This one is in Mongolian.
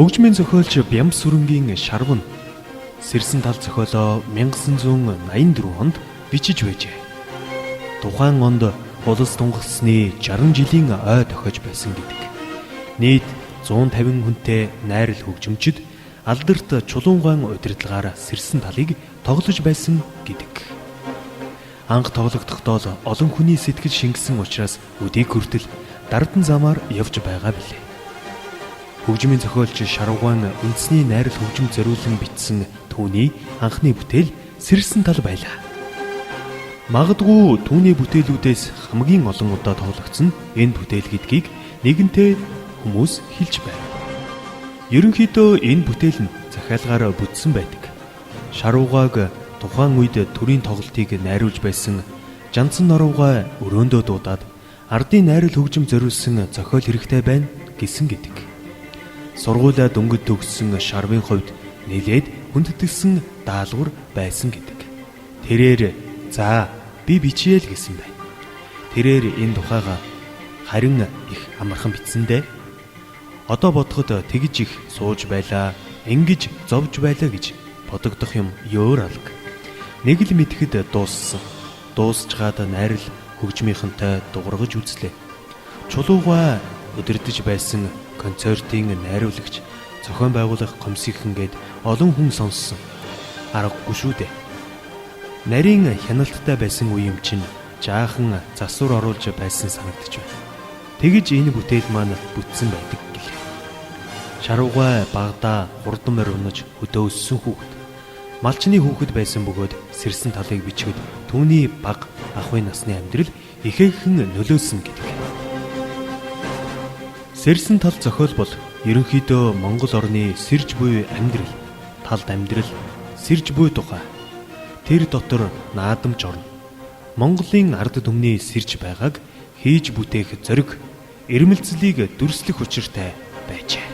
Хөгжмийн зохиолч Бямсүрэнгийн Шарван сэрсэн тал зохиолоо 1984 онд бичиж байжээ. Тухайн онд улс тунхагласны 60 жилийн ой тохиож байсан гэдэг. Нийт 150 хүнтэй найрал хөгжимчид алдарт чулуунгаан удирдлагаар сэрсэн талыг тоглож байсан гэдэг. Анх тоглогдохдоо л олон хүний сэтгэл шингэсэн учраас өдийг хүртэл дардан замаар явж байгаа билээ. Хөгжмийн зохиолч Шарвгаан үндэсний найрал хөгжим зориулан бичсэн түүний анхны бүтээл сэрсэн тал байлаа. Магадгүй түүний бүтээлүүдээс хамгийн олон удаа тоглогдсон энэ бүтээл гэдгийг нэгэнтээ хүмүүс хэлж байв. Ерөнхийдөө энэ бүтээл нь захиалгаар бүтсэн байдаг. Шарвгааг тухайн үед төрийн тоглолтыг найруулж байсан Жанцан Норвгой өрөөндөө дуудаад ардын найрал хөгжим зориулсан зохиол хэрэгтэй байна гэсэн гэдэг. Сургуулиа дөнгөж төгссөн Шарвын хувьд нэлээд хүндэтгсэн даалгавар байсан гэдэг. Тэрээр за би бичье л гэсэн байна. Тэрээр энэ тухайга харин их амархан бичсэн дээ. Одоо бодоход тэгж их сууж байлаа, ингэж зовж байлаа гэж бодогдох юм өөр алга. Нэг л мэдэхэд дууссан. Дуусчгаад найрал хөгжмийнхэнтэй дуургаж үзлээ. Чулуугаа удирдах байсан концертын найруулагч, зохион байгуулах комиссийнхэн гээд олон хүн сонссон. Аргагүй шүү дээ. Нарийн хяналттай байсан үе юм чинь жаахан засвар оруулж байсан санагдаж байна. Тэгэж энэ бүтээл маань бүтсэн байдаг гэлээ. Шарвгай багадаа хурдан морь унаж хөдөө өссөн хүүхэд. Малчны хүүхэд байсан бөгөөд сэрсэн талыг бичгэд түүний бага ахуйн насны амьдрал ихээхэн нөлөөлсөн гэдэг. Сэрсэн тал зохиол бол ерөнхийдөө Монгол орны сэрж буй амьдрал, талд амьдрал, сэрж буй тухай. Тэр дотор наадамч орно. Монголын ард түмний сэрж байгааг хийж бүтээх зориг, эрмэлзлийг дүрслэх учиртай байжээ.